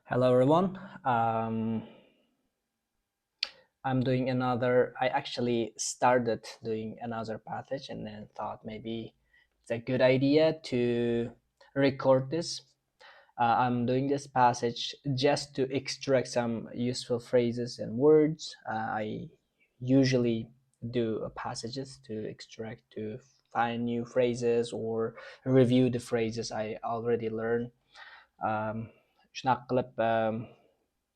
Hello everyone. I'm doing another, I actually started doing another passage and then thought maybe it's a good idea to record this. I'm doing this passage just to extract some useful phrases and words. I usually do passages to extract, to find new phrases or review the phrases I already learned. Shunaqa qilib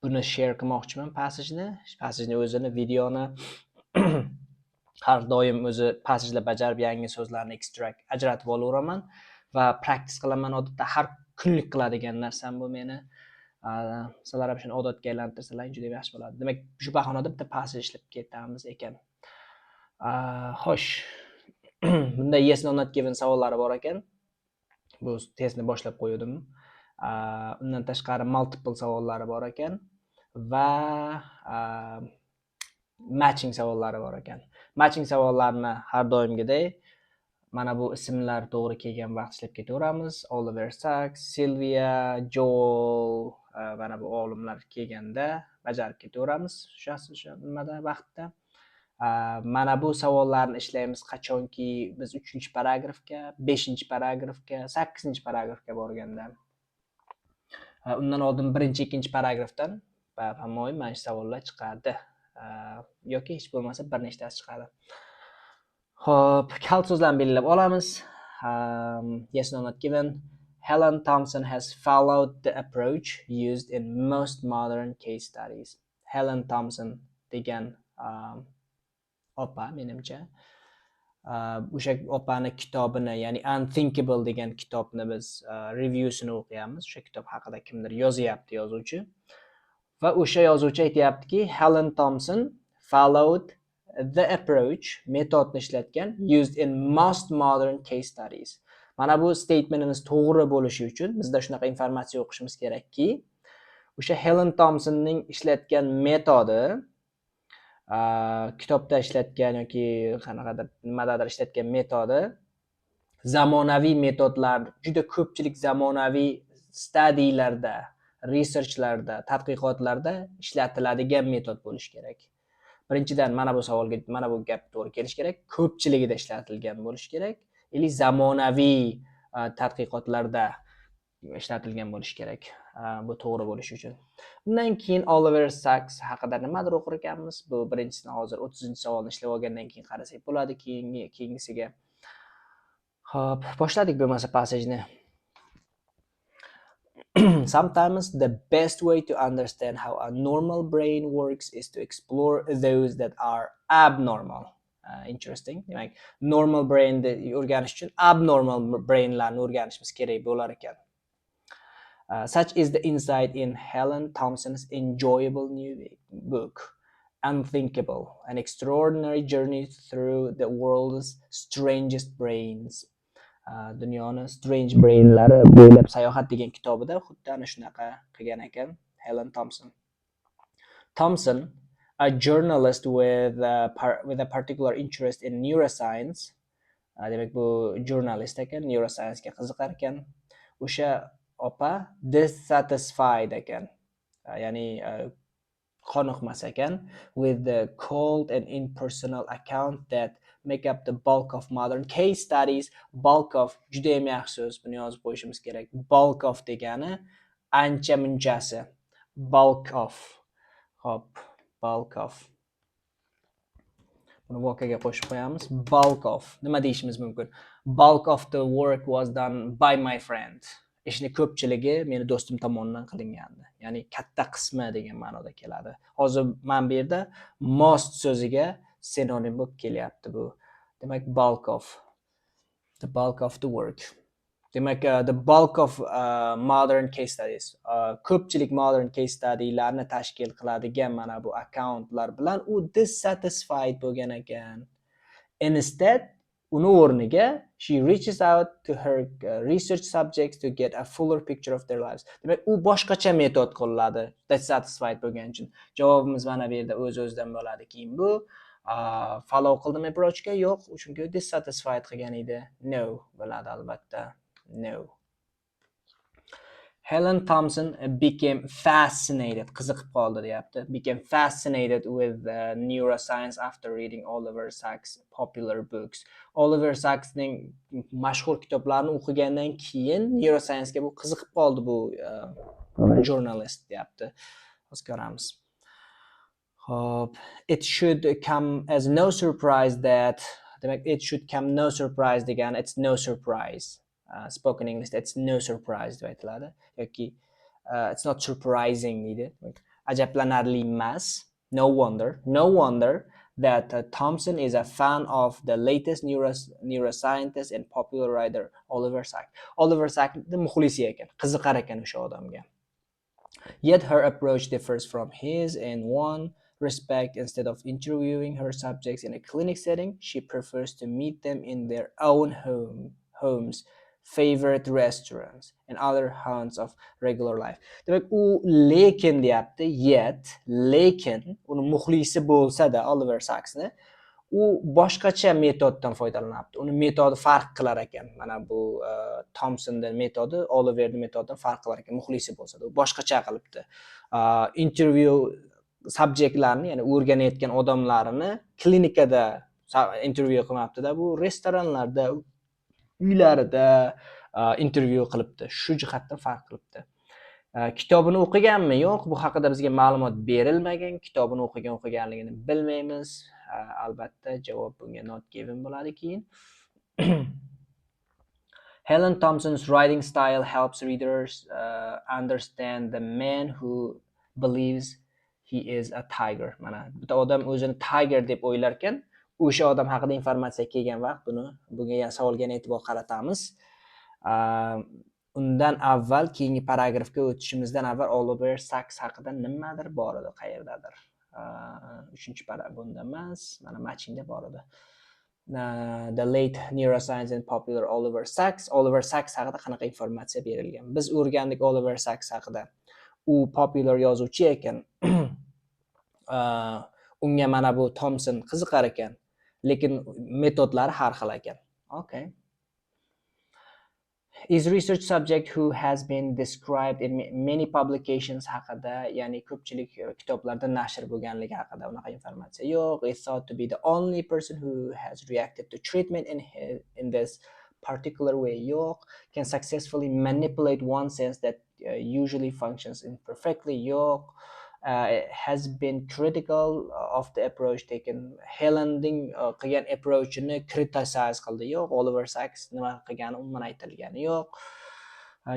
buni share qilmoqchiman, passageni o'zini, videoni. Har doim o'zi passagelar bajarib, yangi so'zlarni extract, ajratib olaveraman va practice qilaman. Odatda har kunlik qiladigan narsam bu meni. Sizlar ham shuni odatga aylantirsalaring, juda yaxshi bo'ladi. Demak, shu bahonada bitta passage ishlab ketamiz ekan. Xo'sh, bunda yes, no, not given savollari bor ekan. Bu testni boshlab qo'ygandim. Undan tashqari multiple savollari bor ekan va matching savollari bor ekan. Matching savollarni har doimgidek mana bu ismlar to'g'ri kelgan vaqt ishlab ketaveramiz. Oliver Sacks, Silvia, Joel, mana bu olimlar kelganda bajarib ketaveramiz o'sha nimada, vaqtda. Mana bu savollarni ishlaymiz, qachonki biz uchinchi paragrafga, beshinchi paragrafga, sakkizinchi paragrafga borganda. Undan oldin birinchi, ikkinchi paragrafdan, по-моему, mana shu savollar chiqadi yoki hech bo'lmasa bir nechtasi chiqadi. Xo'p, kalit so'zlarni belgilab olamiz. Yes, no, not given. Helen Thompson has followed the approach used in most modern case studies. Helen Thompson degan opa, menimcha, o'sha opani kitobini, ya'ni Unthinkable degan kitobni biz reviewsini o'qiyapmiz. O'sha kitob haqida kimdir yozyapti, yozuvchi, va o'sha yozuvchi aytyaptiki, Helen Thompson followed the approach, metodni ishlatgan, used in most modern case studies. Mana bu statementimiz to'g'ri bo'lishi uchun bizda shunaqa informatsiya o'qishimiz kerakki, o'sha Helen Thompsonning ishlatgan metodi, kitobda ishlatgan yoki qanaqadir nimadadir ishlatgan metodi zamonaviy metodlar, juda ko'pchilik zamonaviy studylarda, researchlarda, tadqiqotlarda ishlatiladigan metod bo'lishi kerak. Birinchidan, mana bu savolga mana bu gap to'g'ri kelishi kerak: ko'pchiligida ishlatilgan bo'lishi kerak или zamonaviy tadqiqotlarda ishlatilgan bo'lishi kerak bu to'g'ri bo'lishi uchun. Undan keyin Oliver Sacks haqida nimadir o'qir ekanmiz. Bu birinchisini hozir, 30-savolni ishlab olgandan keyin qarasak bo'ladi keyingisiga. Xo'p, boshladik bo'lmasa passageni. Sometimes the best way to understand how a normal brain works is to explore those that are abnormal. Interesting. Demak, normal brainni o'rganish uchun abnormal brainlarni o'rganishimiz kerak bo'lar ekan. Such is the insight in Helen Thompson's enjoyable new book, Unthinkable: An Extraordinary Journey Through the World's Strangest Brains. Dunyoni strange brainlari bo'ylab sayohat degan kitobida xuddi ana shunaqa qilgan ekan Helen Thompson. Thompson, a journalist with a particular interest in neuroscience, demak, bu jurnalist ekan, neurosciencega qiziqar ekan. O'sha opa dissatisfied ekan, ya'ni qoniqmas ekan, with the cold and impersonal account that make up the bulk of modern case studies. Bulk of judayam yaxshi so'z, buni yozib qo'yishimiz kerak. Bulk of degani ancha munchasi. Bulk of. Xo'p, bulk of. Buni voqeaga qo'shib qo'yamiz. Bulk of. Nima deyishimiz mumkin? Bulk of the work was done by my friend. Ishni ko'pchiligi meni do'stim tomonidan qilingandi. Ya'ni katta qismi degan ma'noda keladi. Hozir mana bu yerda most so'ziga sinonim bo'lib kelyapti bu. Demak, bulk of. The bulk of the work. Demak, the bulk of modern case studies. Ko'pchilik modern case studylarni tashkil qiladigan mana bu accountlar bilan u dissatisfied bo'lgan ekan. Instead, uni o'rniga, she reaches out to her research subjects to get a fuller picture of their lives. Demak, u boshqacha metod qo'lladi dissatisfied bo'lgani uchun. Javobimiz mana bu yerda o'z-o'zidan bo'ladi. Keyin bu follow qildim approachga? Yo'q, chunki dissatisfied qilgan edi. No bo'ladi albatta. No. Helen Thompson became fascinated, qiziqib qoldi deyapti. Became fascinated with neuroscience after reading Oliver Sacks' popular books. Oliver Sacksning mashhur kitoblarini o'qigandan keyin neurosciencega bu qiziqib qoldi bu jurnalist deyapti. Hozir ko'ramiz. Xo'p, it should come as no surprise that, demak, it should come no surprise degani it's no surprise. Spoken English it's no surprise deb aytiladi yoki it's not surprising deydi. Ajablanarli emas. No wonder, no wonder that Thompson is a fan of the latest neuroscientist and popular writer Oliver Sacks. Oliver Sacksni muxlisi ekan, qiziqar ekan o'sha odamga. Yet her approach differs from his in one respect: instead of interviewing her subjects in a clinic setting, she prefers to meet them in their own homes, favorite restaurants and other haunts of regular life. Demak, u lekin deyapti, yet, lekin uni muxlisi bo'lsa-da Oliver Sacksni, u boshqacha metoddan foydalanyapti. Uni metodi farq qilar ekan. Mana bu Thompsonni metodi Oliverni metodidan farq qilar ekan, muxlisi bo'lsa-da. U boshqacha qilibdi. Interview subjektlarni, ya'ni o'rganayotgan odamlarini klinikada intervyu qilmabdi-da, bu restoranlarda, uylarida intervyu qilibdi. Shu jihatdan farq qilibdi. Kitobini o'qiganmi? Yo'q, bu haqida bizga ma'lumot berilmagan. Kitobini o'qigan, o'qiganligini bilmaymiz. Albatta, javob bunga not given bo'ladi keyin. Helen Thompson's writing style helps readers understand the man who believes he is a tiger. Mana bitta odam o'zini tiger deb o'ylar ekan, o'sha odam haqida informatsiya kelgan vaqt buni bunga yana savolga yana e'tibor qaratamiz. Undan avval, keyingi paragrafga o'tishimizdan avval Oliver Sacks haqida nimadir bor edi qayerdadir. Uchinchi para bunda emas, mana matchingda bor edi. The late neuroscience and popular Oliver Sacks. Oliver Sacks haqida qanaqa informatsiya berilgan? Biz o'rgandik Oliver Sacks haqida. U popular yozuvchi ekan. Unga mana bu Thompson qiziqar ekan, lekin metodlari har xil ekan. Okay. Is research subject who has been described in many publications haqida, ya'ni ko'pchilik kitoblarda nashr bo'lganligi haqida unaqa informatsiya yo'q. Is thought to be the only person who has reacted to treatment in this particular way, yo'q. Can successfully manipulate one sense that usually functions imperfectly, yo'q. Has been critical of the approach taken, Helenning qilgan approachini criticize qildi, yo'q. Oliver Sacks nima qilgani umuman aytilgani yo'q.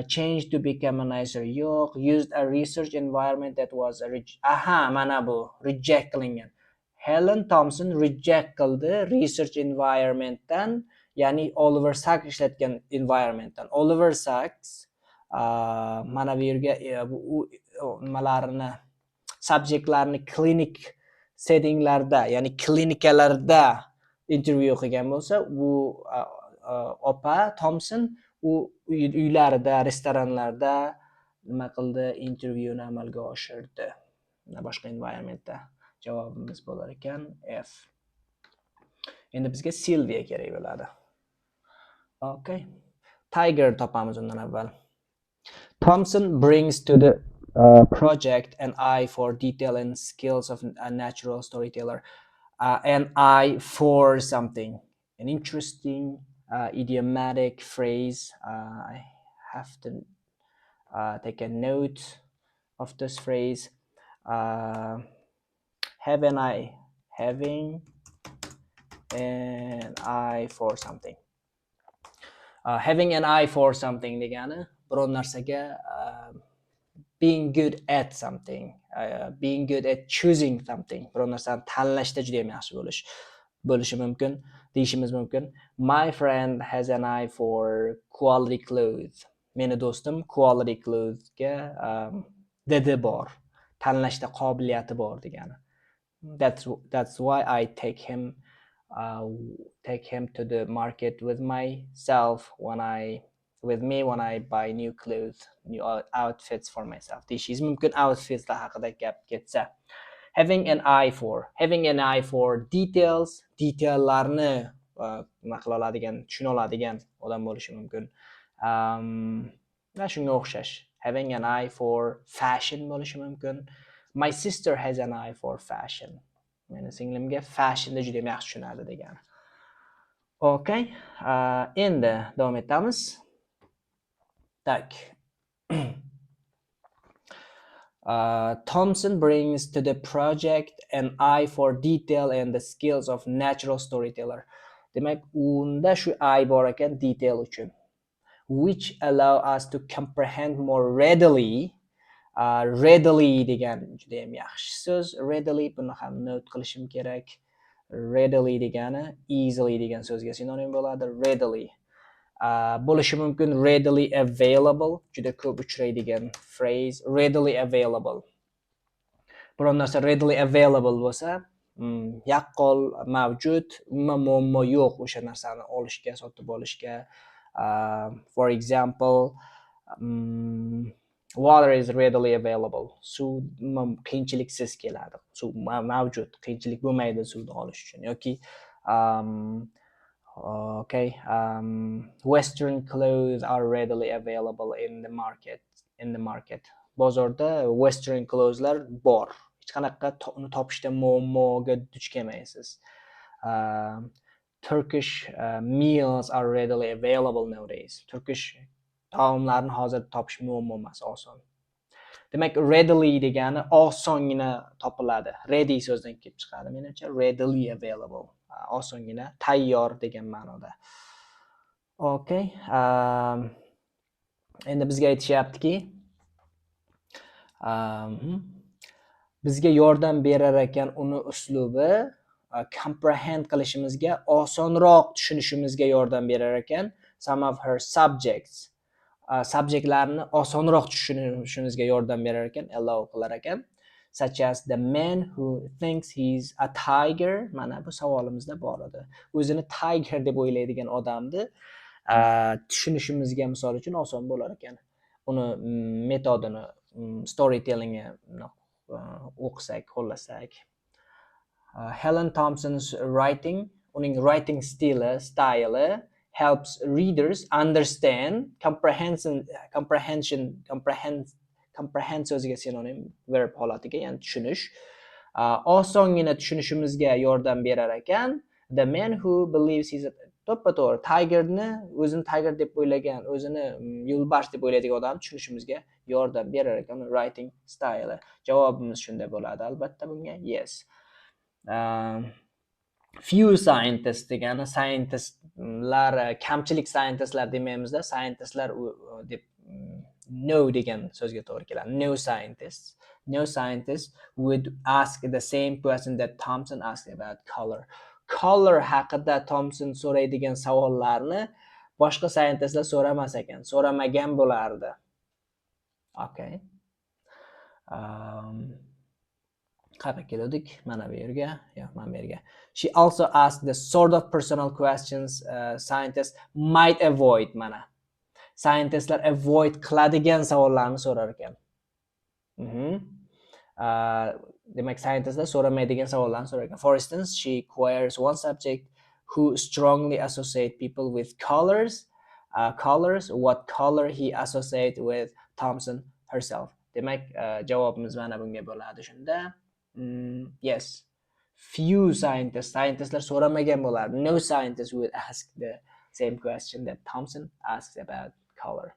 Changed to become a nicer, yo'q. Used a research environment that was a aha, mana bu reject qilingan. Helen Thompson reject qildi research environmentdan, ya'ni Oliver Sacks ishlatgan environmentdan. Oliver Sacks mana bu yerga u nimalarini, subjektlarni klinik settinglarda, ya'ni klinikalarda intervyu qilgan bo'lsa, bu opa Thompson u uylarida, restoranlarda nima qildi, intervyuni amalga oshirdi, boshqa environmentda. Javobimiz bo'lar ekan F. Endi bizga Silviya kerak bo'ladi. Okay, tiger topamiz undan avval. Thompson brings to the project an eye for detail and skills of a natural storyteller. An eye for something, an interesting idiomatic phrase. I have to take a note of this phrase. Have an eye, having an eye for something. Having an eye for something degani biror narsaga being good at something, being good at choosing something, biror narsani tanlashda juda ham yaxshi bo'lishi mumkin deyishimiz mumkin. My friend has an eye for quality clothes. Meni do'stim quality clothesga didi bor, tanlashda qobiliyati bor degani. That's why I take him to the market with myself when I with me when I buy new clothes, new outfits for myself deyishingiz mumkin outfitslar haqida gap ketsa. Having an eye for, having an eye for details, detaillarni nima qila oladigan, tushuna oladigan odam bo'lishi mumkin va shunga o'xshash. Having an eye for fashion bo'lishi mumkin. My sister has an eye for fashion. Meni singlimga fashionda juda ham yaxshi tushunadi degani. Okay, endi davom etamiz. Так. Thompson brings to the project an eye for detail and the skills of natural storyteller. Demak, unda shu eye bor ekan detail uchun. Which allow us to comprehend more readily. Readily degan juda ham yaxshi so'z. Readily, buni ham note qilishim kerak. Readily degani easily degan so'zga sinonim bo'ladi. Readily. Bo'lishi mumkin readily available, juda ko'p uchraydigan phrase, readily available. Biron narsa readily available bo'lsa, yaqqol mavjud, umuman muammo yo'q o'sha narsani olishga, sotib olishga. For example, water is readily available. Suv umuman qiyinchiliksiz keladi. Suv mavjud, qiyinchilik bo'lmaydi suvni olish uchun. Yoki okay, western clothes are readily available in the market. Bozorda western clotheslar bor. Hech qanaqa uni topishda muammoga duch kelmaysiz. Turkish meals are readily available nowadays. Turkish taomlarni hozir topish muammo emas, oson. Demak, readily degani osongina topiladi. Ready so'zidan kelib chiqadi menimcha, readily available. Osongina tayyor degan ma'noda. Okay. Endi bizga aytishyaptiki, bizga yordam berar ekan uni uslubi comprehend qilishimizga, osonroq tushunishimizga yordam berar ekan some of her subjects, subjektlarni osonroq tushunishimizga yordam berar ekan, allow qilar ekan, such as the man who thinks he's a tiger. Mana bu savolimizda bor edi. O'zini tiger deb o'ylaydigan odamni tushunishimizga, misol uchun, oson bo'lar ekan uni metodini, storytellingni o'qisak, qo'llasak. Helen Thompson's writing, uning writing stili helps readers understand comprehension, comprehend, comprehend so'ziga sinonim verb holatiga, ya'ni tushunish, osongina tushunishimizga yordam berar ekan. The man who believes he's a, to'ppa to'g'ri, tigerni, o'zini tiger deb o'ylagan, o'zini yo'lbars deb o'ylaydigan odamni tushunishimizga yordam berar ekan writing style. Javobimiz shunda bo'ladi albatta bunga yes. Few scientists degani scientistlar, kamchilik scientistlar demaymizda, scientistlar deb no degan so'zga to'g'ri keladi. No scientist would ask the same question that Thompson asked about color. Color haqida Thompson so'raydigan savollarni boshqa scientistlar so'ramas ekan, so'ramagan bo'lardi. Okay, qayerga keldik? Mana bu yerga, yo'q, mana bu yerga. She also asked the sort of personal questions scientists might avoid. Mana scientistlar avoid qiladigan savollarni so'rar ekan. Demak, scientistlar so'ramaydigan savollarni so'rar ekan. For instance, she queries one subject who strongly associate people with colors, what color he associate with Thompson herself. Demak, javobimiz mana bunga bo'ladi shunda. Yes. Few scientists, scientistlar so'ramagan bo'lardi. No scientist would ask the same question that Thompson asks about color.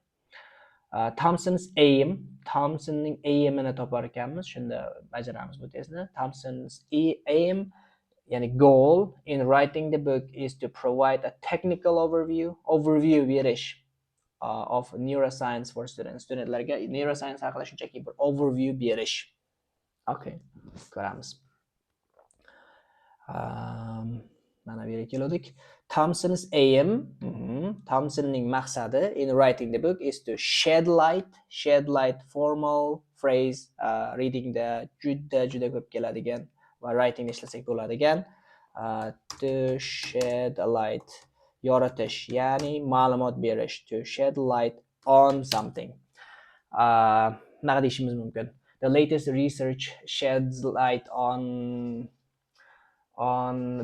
Thompson's aim, Thompsonning aimini topar ekanmiz, shunda bajaramiz bu testni. Thompson's aim, ya'ni goal in writing the book is to provide a technical overview, overview berish of neuroscience for students. Studentlarga neuroscience haqida shunchaki bir overview berish. Okay, ko'ramiz. Mana bu yerga keldik. Thompson's aim, Thompsonning maqsadi in writing the book is to shed light, shed light formal phrase, readingda juda juda ko'p keladigan va writingda ishlasak bo'ladigan, to shed light, yoritish, ya'ni ma'lumot berish, to shed light on something. Bunaqa deyishimiz mumkin. The latest research sheds light on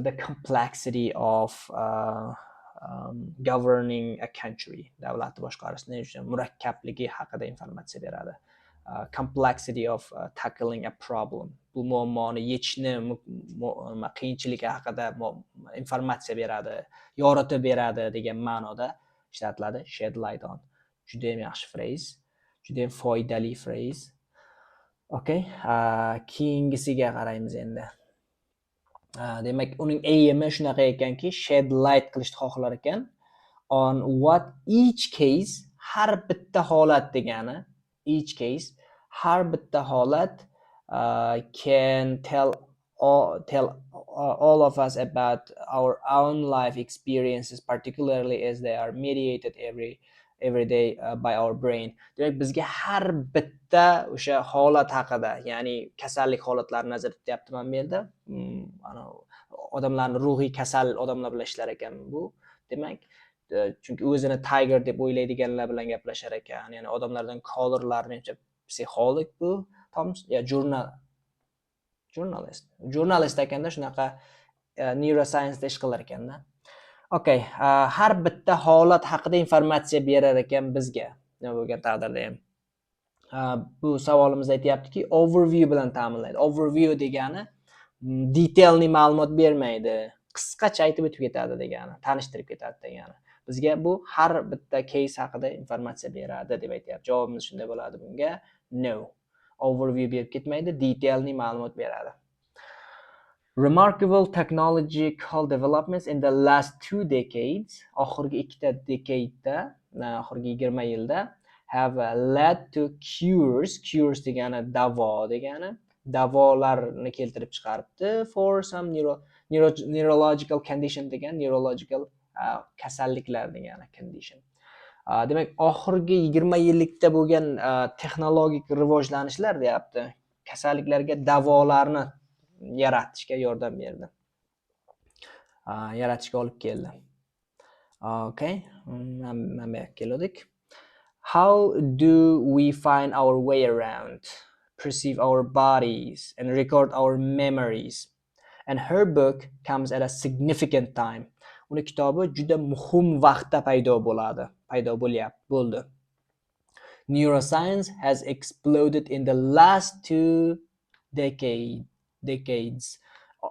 the complexity of governing a country, davlatni boshqarishni juda murakkabligi haqida informatsiya beradi. Complexity of tackling a problem, bu muammoni yechishni qiyinchiligi haqida informatsiya beradi, yoritib beradi degan ma'noda ishlatiladi shed light on. Judayam yaxshi phrase, judayam foydali phrase. Okay, keyingisiga qaraymiz endi. Demak, uning aimi shunaqa ekanki, shed light qilishni xohlar ekan on what each case, har bitta holat degani, each case, har bitta holat, can tell all of us about our own life experiences, particularly as they are mediated every day by our brain. Demak, bizga har bitta o'sha holat haqida, ya'ni kasallik holatlarini nazarda tutyapti mana bu yerda. Odamlarni, ruhiy kasal odamlar bilan ishlar ekan bu. Demak, chunki o'zini tiger deb o'ylaydiganlar bilan gaplashar ekan, ya'ni odamlardan colorlar, menimcha, psixolog bu, Toms, ya jurnalist. Jurnalist ekanda, shunaqa neuroscience ish qilar ekanda. Okay, har bitta holat haqida informatsiya berar ekan bizga. Nima bo'lgan taqdirda ham. Bu savolimiz aytyaptiki, overview bilan ta'minlaydi. Overview degani detailli ma'lumot bermaydi, qisqacha aytib o'tib ketadi degani, tanishtirib ketadi degani. Bizga bu har bitta case haqida informatsiya beradi deb aytyapti. Javobimiz shunday bo'ladi bunga: no. Overview berib ketmaydi, detailli ma'lumot beradi. Remarkable technological developments in the last 2 decades, oxirgi ikkita decadeda, oxirgi 20 yilda, have led to cures. Cures degani davo degani, davolarni keltirib chiqaribdi for some neurological condition degan, neurological kasalliklar degani condition. Demak, oxirgi 20 yillikda bo'lgan texnologik rivojlanishlar, deyapti, kasalliklarga davolarni yaratishga yordam berdi, yaratishga olib keldi. Okay, mana bu yoqqa keldik. How do we find our way around, perceive our bodies and record our memories? And her book comes at a significant time. Uni kitobi juda muhim vaqtda paydo bo'ladi, paydo bo'lyapti, bo'ldi. Neuroscience has exploded in the last two decades.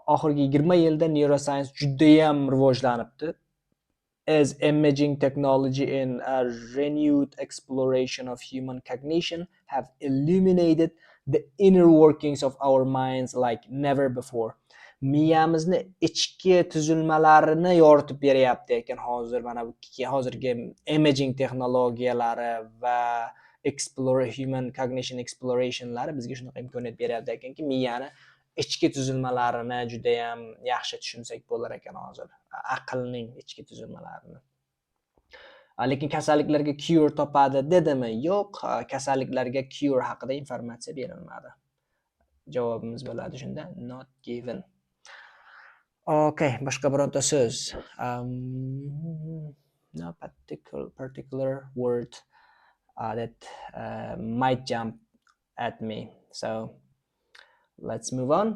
Oxirgi 20 yilda neuroscience judayam rivojlanibdi. As imaging technology and a renewed exploration of human cognition have illuminated the inner workings of our minds like never before. Miyamizni ichki tuzilmalarini yoritib beryapti ekan hozir mana bu hozirgi imaging texnologiyalari va explore human cognition explorationlari bizga shunaqa imkoniyat beryapti ekanki, miyani ichki tuzilmalarini judayam yaxshi tushunsak bo'lar ekan hozir, aqlning ichki tuzilmalarini. Lekin kasalliklarga cure topadi dedimi? Yo'q, kasalliklarga cure haqida informatsiya berilmadi. Javobimiz bo'ladi shunda not given. Okay, boshqa bironta so'z? No particular word that might jump at me, so let's move on.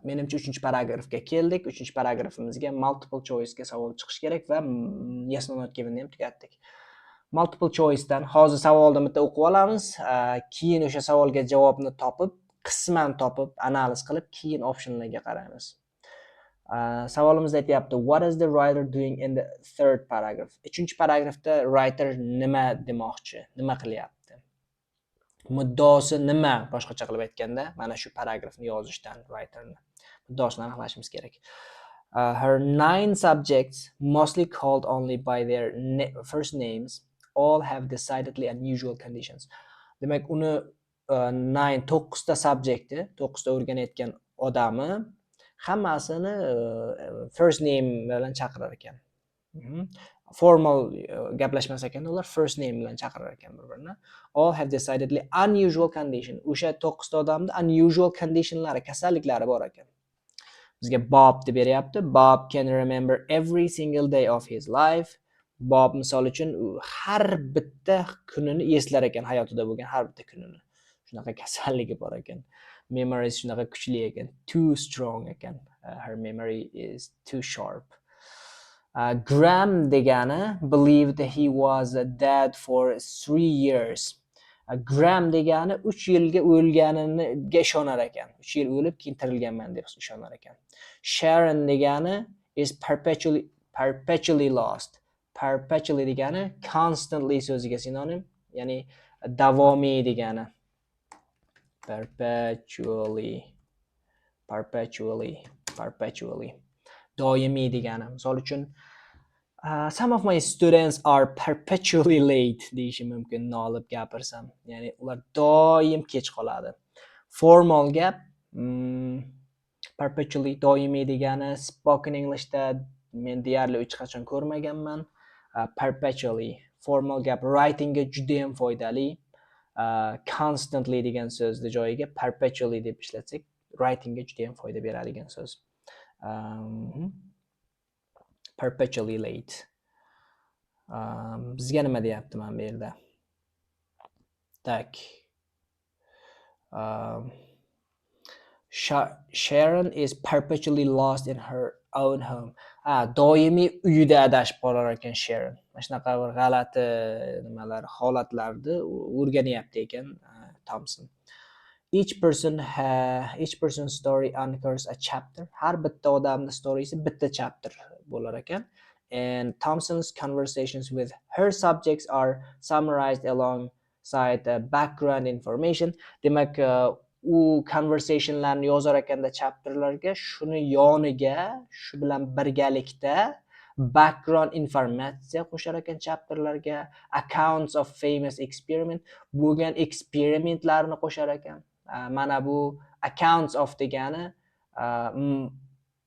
Menimcha, uchinchi paragrafga keldik. Uchinchi paragrafimizga multiple choicega savol chiqishi kerak va yes, no, not givenni ham tugatdik. Multiple choicedan hozir savolni bitta o'qib olamiz, keyin o'sha savolga javobni topib, qisman topib, analiz qilib, keyin optionlarga qaraymiz. Savolimizda aytyapti: What is the writer doing in the third paragraph? Uchinchi paragrafda writer nima demoqchi, nima qilyapti, muddaosi nima? Boshqacha qilib aytganda, mana shu paragrafni yozishdan writerni muddaosini aniqlashimiz kerak. Her nine subjects, mostly called only by their first names, all have decidedly unusual conditions. Demak, uni nine, to'qqizta subjecti, to'qqizta o'rganayotgan odami hammasini first name bilan chaqirar ekan. Formal gaplashmas ekan ular, first name bilan chaqirar ekan bir birini. All have decidedly unusual condition. O'sha to'qqizta odamda unusual conditionlari, kasalliklari bor ekan. Bizga Bob deb beryapti. Bob can remember every single day of his life. Bob, misol uchun, u har bitta kunini eslar ekan, hayotida bo'lgan har bitta kunini. Shunaqa kasalligi bor ekan. Memories shunaqa kuchli ekan, too strong ekan. Her memory is too sharp. Graham degani believed he was dead for 3 years. Graham degani 3 yilga o'lganiga ishonar ekan. 3 yil o'lib, keyin tirilganman deb ishonar ekan. Sharon degani is perpetually lost. Perpetually degani constantly so'ziga sinonim, ya'ni davomiy degani. Perpetually, perpetually, perpetually. Doimiy degani. Misol uchun, "Some of my students are perpetually late" deyishim mumkin nolib gapirsam. Ya'ni ular doim kech qoladi. Formal gap, perpetually, doimiy degani spoken Englishda men deyarli hech qachon ko'rmaganman. Perpetually formal gap, writingga judayam foydali. Constantly degan so'zni joyiga perpetually deb ishlatsak, writingga judayam foyda beradigan so'z. Perpetually late. Bizga nima deyapti mana bu yerda? Так. Sharon is perpetually lost in her own home. Ha, doimiy uyida adashib qolar ekan Sharon. Mana shunaqa bir g'alati nimalar, holatlarni o'rganyapti ekan Thompson. Each person's story anchors a chapter. Har bitta odamning storiesi bitta chapter bo'lar ekan. And Thompson's conversations with her subjects are summarized alongside the background information. Demak, u conversationlarni yozar ekanda chapterlarga shuni yoniga, shu bilan birgalikda background informatsiya qo'shar ekan chapterlarga, accounts of famous experiment, bo'lgan eksperimentlarni qo'shar ekan. Mana bu accounts of degani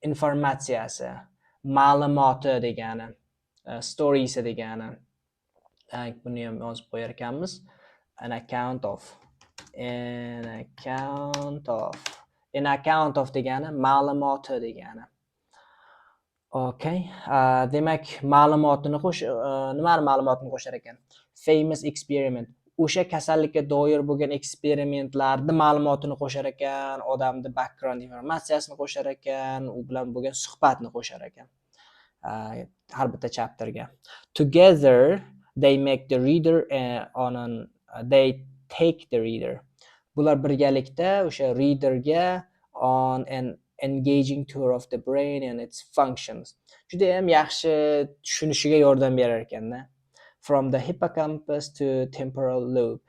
informatsiyasi, ma'lumoti degani, storiesi degani. Buni ham yozib qo'yar ekanmiz. An account of, an account of, an account of degani ma'lumoti degani. Okay, demak, ma'lumotini qo'sh, nimani ma'lumotini qo'shar ekan? Famous experiment. O'sha kasallikka doir bo'lgan eksperimentlarni ma'lumotini qo'shar ekan, odamni background informatsiyasini qo'shar ekan, u bilan bo'lgan suhbatni qo'shar ekan. Har bitta chapterga. Together they make the reader on an they take the reader. Bular birgalikda o'sha readerga on an engaging tour of the brain and its functions. Judayam yaxshi tushunishiga yordam berar ekanda. From the hippocampus to temporal lobe.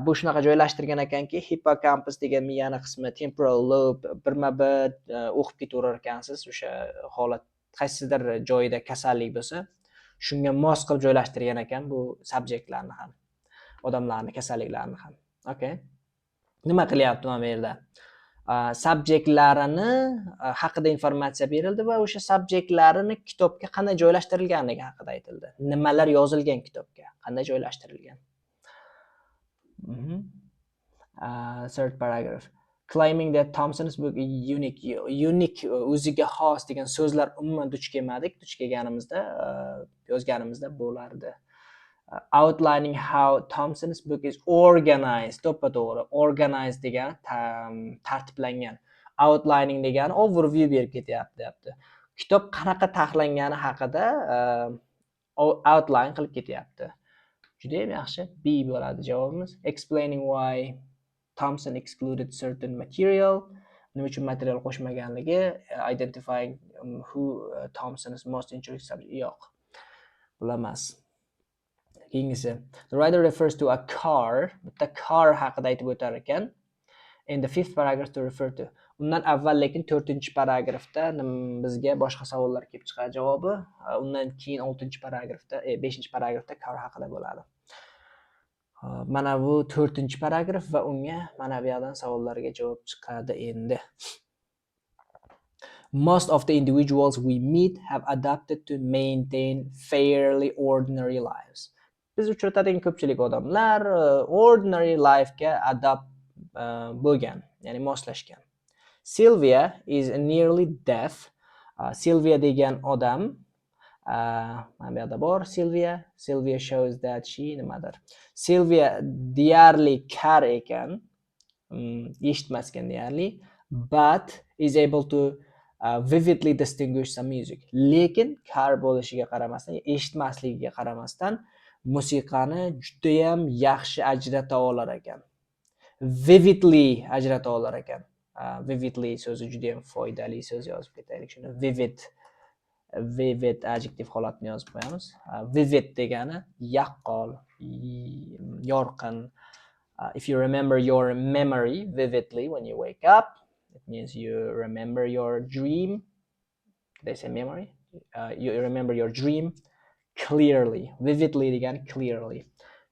Bu shunaqa joylashtirgan ekanki, hippocampus degan miyani qismi, temporal lobe, birma-bir o'qib ketaverar ekansiz, o'sha holat qaysidir joyida kasallik bo'lsa, shunga mos qilib joylashtirgan ekan bu subjektlarni ham, odamlarni kasalliklarini ham. Okay. Nima qilyapti mana bu yerda? Subjektlarini haqida informatsiya berildi va o'sha subjektlarini kitobga qanday joylashtirilganligi haqida aytildi. Nimalar yozilgan kitobga, qanday joylashtirilgan. Third paragraph. Claiming that Thompson's book is unique, unique, o'ziga xos degan so'zlar umuman duch kelmadik. Duch kelganimizda, yozganimizda bo'lardi. Outlining how Thompson's book is organized, to'ppa-to'g'ri. Organized degani tartiblangan. Outlining degani overview berib ketyapti, deyapti. Kitob qanaqa taxlangani haqida outline qilib ketyapti. Judayam yaxshi. B bo'ladi javobimiz. Explaining why Thompson excluded certain material. Nima uchun material qo'shmaganligi, identifying who Thompson's most interested subject. Yo'q. Bular emas. Keyingisi. The writer refers to a car. Bitta car haqida aytib o'tar ekan. In the fifth paragraph to refer to. Undan avval lekin to'rtinchi paragrafda bizga boshqa savollar kelib chiqadi javobi. Undan keyin oltinchi paragrafda, beshinchi paragrafda car haqida bo'ladi. Hop, mana bu to'rtinchi paragraf va unga mana bu yoqdan savollarga javob chiqadi endi. Most of the individuals we meet have adapted to maintain fairly ordinary lives. Biz uchratadigan ko'pchilik odamlar ordinary life'ga adapt bo'lgan, ya'ni moslashgan. Sylvia is nearly deaf. Sylvia degan odam, mana bu yoqda bor Sylvia. Sylvia shows that she nimadir. Sylvia deyarli kar ekan, eshitmas ekan deyarli, but is able to Vividly distinguish some music. Lekin kar bo'lishiga qaramasdan, eshitmasligiga qaramasdan musiqani judayam yaxshi ajrata olar ekan. Vividly ajrata olar ekan. Vividly so'zi judayam foydali so'z, yozib ketaylik shuni. Vivid, vivid adjektiv holatini yozib qo'yamiz. Vivid degani yaqqol, yorqin. If you remember your memory vividly when you wake up, it means you remember your dream. Did I say memory? You remember your dream clearly. Vividly degani clearly.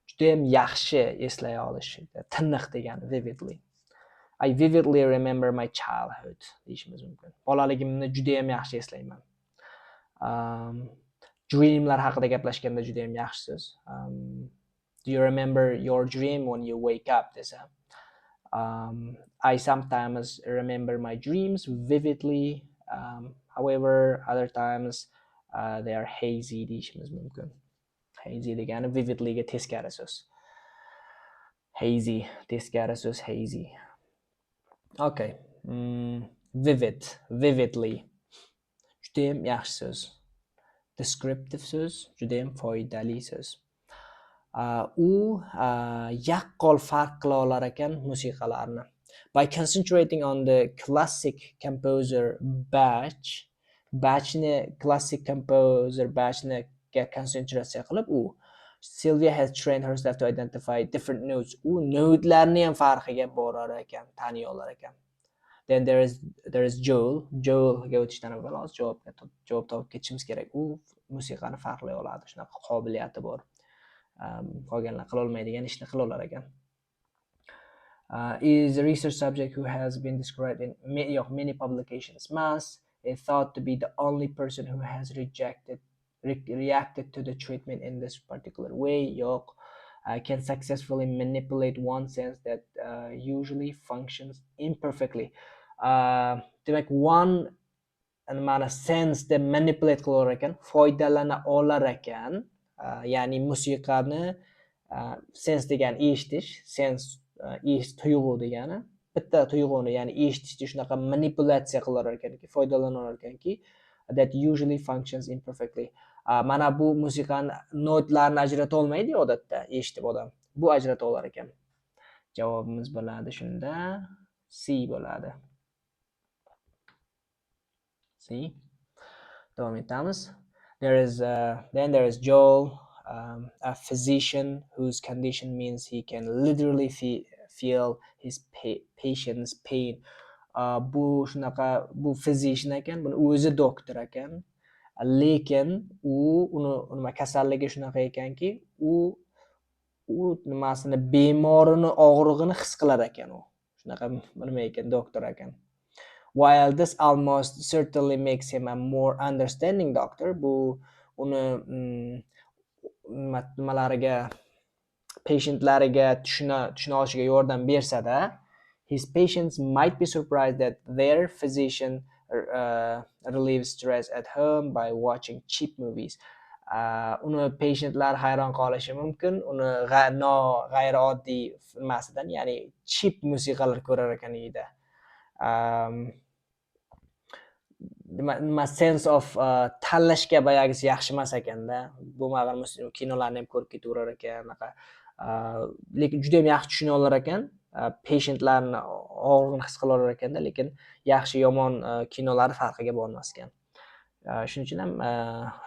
Judayam yaxshi eslay olish, tiniq degani vividly. "I vividly remember my childhood" deyishimiz mumkin. Bolaligimni judayam yaxshi eslayman. Dreamlar haqida gaplashganda judayam yaxshi so'z. "Do you remember your dream when you wake up?" desa. "I sometimes remember my dreams vividly. However, other times they are hazy" deyishimiz mumkin. Hazy degani vividlyga teskari so'z. Hazy, teskari so'z hazy. Okay. Vivid, vividly. Judayam yaxshi so'z. Descriptive so'z, judayam foydali so'z. U yaqqol farq qila olar ekan musiqalarni. By concentrating on the classic composer Bach, Bachni, classic composer Bachniga konsentratsiya qilib u Sylvia has trained herself to identify different notes. U notlarni ham farqiga borar ekan, taniy olar ekan. Then there is Joel. Joelga o'tishdan avval hozir javob topib ketishimiz kerak. U musiqani farqlay oladi, shunaqa qobiliyati bor. Qolganlar qilolmaydigan ishni qila olar ekan. Is a research subject who has been described in many, yo'q, many publications. Mas is thought to be the only person who has reacted to the treatment in this particular way. Yo'q. Can successfully manipulate one sense that usually functions imperfectly. Demak, one nimani sense deb manipulate qilar ekan, foydalana olar ekan. Ya'ni musiqani, sense degani eshitish, sense tuyg'u degani, bitta tuyg'uni, ya'ni eshitishni shunaqa manipulyatsiya qilar ekanki, foydalana olar ekanki, that usually functions imperfectly. Mana bu musiqani notlarni ajrata olmaydi odatda eshitib odam. Bu ajrata olar ekan. Javobimiz bo'ladi shunda C bo'ladi. C. Davom etamiz. Then there is Joel, a physician whose condition means he can literally feel his patient's pain. Bu shunaqa, bu physician ekan, buni o'zi doktor ekan. Lekin u uni nima kasalligi shunaqa ekanki, u nimasini, bemorini og'rig'ini his qilar ekan u. Shunaqa nima ekan, doktor ekan. While this almost certainly makes him a more understanding doctor, bu uni nimalariga, patientlariga tushuna olishiga yordam bersa-da, his patients might be surprised that their physician relieves stress at home by watching cheap movies. Uni patientlar hayron qolishi mumkin uni no g'ayrioddiy nimasidan, ya'ni cheap musiqalar ko'rar ekan uyida. Nima sense of tanlashga boyagisi yaxshi emas ekanda. Bo'lmag'an kinolarni ham ko'rib ketaverar ekan anaqa. Lekin judayam yaxshi tushuna olar ekan. Patientlarni og'rig'ini his qila olar ekanda, lekin yaxshi yomon kinolarni farqiga bormas ekan. Shuning uchun ham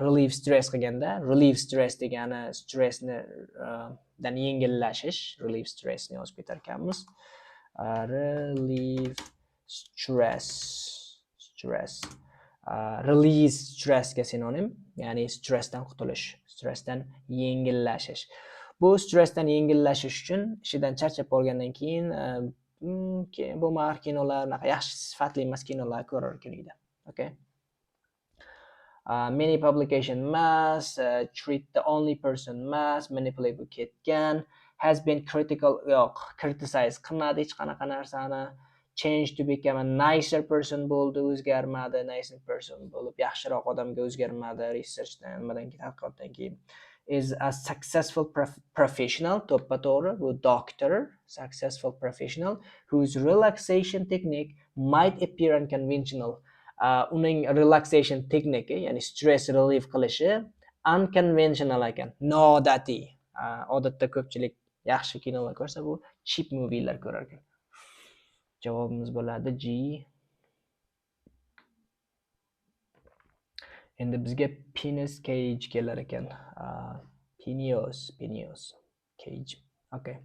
relieve stress qilganda, relieve stress degani stressni dan yengillashish, relieve stressni yozib ketar ekanmiz. Relieve stress, stress. Release stressga sinonim, ya'ni stressdan qutulish, stressdan yengillashish. Bu stressdan yengillashish uchun ishidan charchab qolgandan keyin bo'lmag'ur kinolar, unaqa yaxshi sifatli emas kinolar ko'rar ekan uyda. Okay. Many publication mas, treat the only person mas, manipulate bu ketgan, has been critical, yo'q, criticize qilmadi hech qanaqa narsani, change to become a nicer person bo'ldi, o'zgarmadi, nicer person bo'lib yaxshiroq odamga o'zgarmadi researchdan, nimadan keyin, tadqiqotdan keyin. Is a successful professional, to'ppa to'g'ri, bu doctor, successful professional whose relaxation technique might appear unconventional. Uning relaxation texniki, ya'ni stress relief qilishi unconventional ekan, noodatiy. Odatda ko'pchilik yaxshi kinolar ko'rsa, bu cheap movielar ko'rar ekan. Javobimiz bo'ladi G. Endi bizga Penis Cage kelar ekan. Phineas Cage. Okay.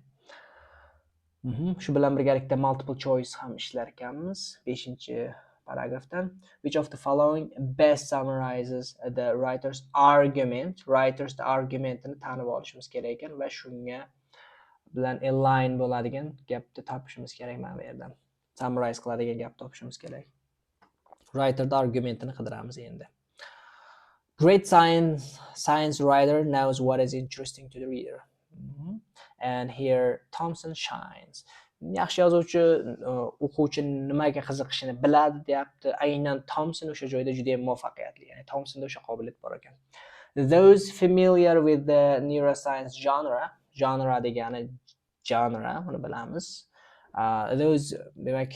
Shu bilan birgalikda multiple choice ham ishlar ekanmiz. 5-paragrafdan. Which of the following best summarizes the writer's argument? Writer's argumentini tanib olishimiz kerak ekan va shunga bilan align bo'ladigan gapni topishimiz kerak mana bu yerdan. Summarize qiladigan gap topishimiz kerak. Writer's argumentini qidiramiz endi. Great science writer knows what is interesting to the reader. And here Thompson shines. Yaxshi yozuvchi o'quvchi nimaga qiziqishini biladi deyapti. Aynan Thompson o'sha joyda juda ham muvaffaqiyatli. Ya'ni Thompsonda o'sha qobiliyat bor ekan. Those familiar with the neuroscience genre, genre degani genre, buni bilamiz. Those, demak,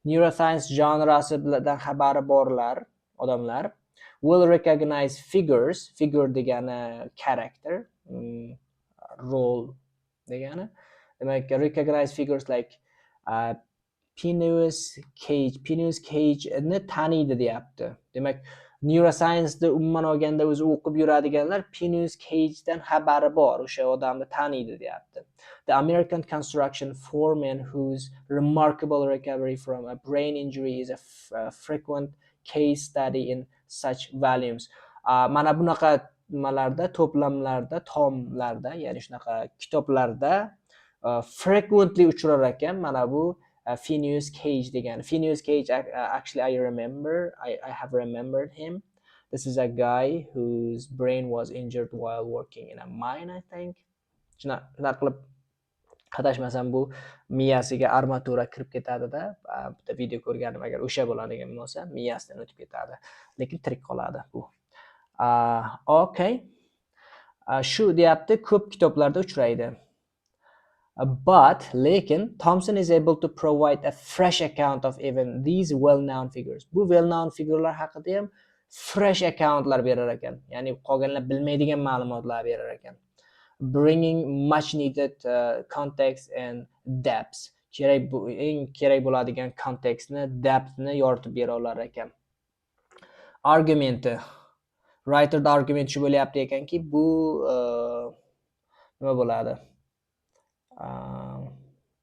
neuroscience genrasi bilan xabari borlar odamlar will recognize figures, figure degani character, role degani. Demak, recognize figures like Phineas Cage, Phineas Cage ni taniydi deyapti. Demak, neuroscience umuman olganda o'zi o'qib yuradiganlar Phineas Cagedan xabari bor, o'sha odamni taniydi deyapti. The American construction foreman whose remarkable recovery from a brain injury is a frequent case study in such volumes. Mana bunaqa nimalarda, to'plamlarda, tomlarda, ya'ni shunaqa kitoblarda frequently uchrar ekan mana bu Phineas Cage degani. Phineas Cage, actually I remember, I have remembered him. This is a guy whose brain was injured while working in a mine, I think. Shunaqa qilib, adashmasam, bu miyasiga armatura kirib ketadida, bitta video ko'rganim, agar o'sha bo'ladigan bo'lsa, miyasidan o'tib ketadi. Lekin tirik qoladi bu. Okay. Shu deyapti, ko'p kitoblarda uchraydi. But lekin Thompson is able to provide a fresh account of even these well-known figures. Bu well-known figurelar haqida ham fresh accountlar berar ekan. Ya'ni qolganlar bilmaydigan ma'lumotlar berar ekan. Bringing much needed context and depth. Kerak bu eng kerak bo'ladigan kontekstni, depthni yoritib bera olar ekan. Argumenti. Writerda argument shu bo'lyapti ekanki, bu nima bo'ladi?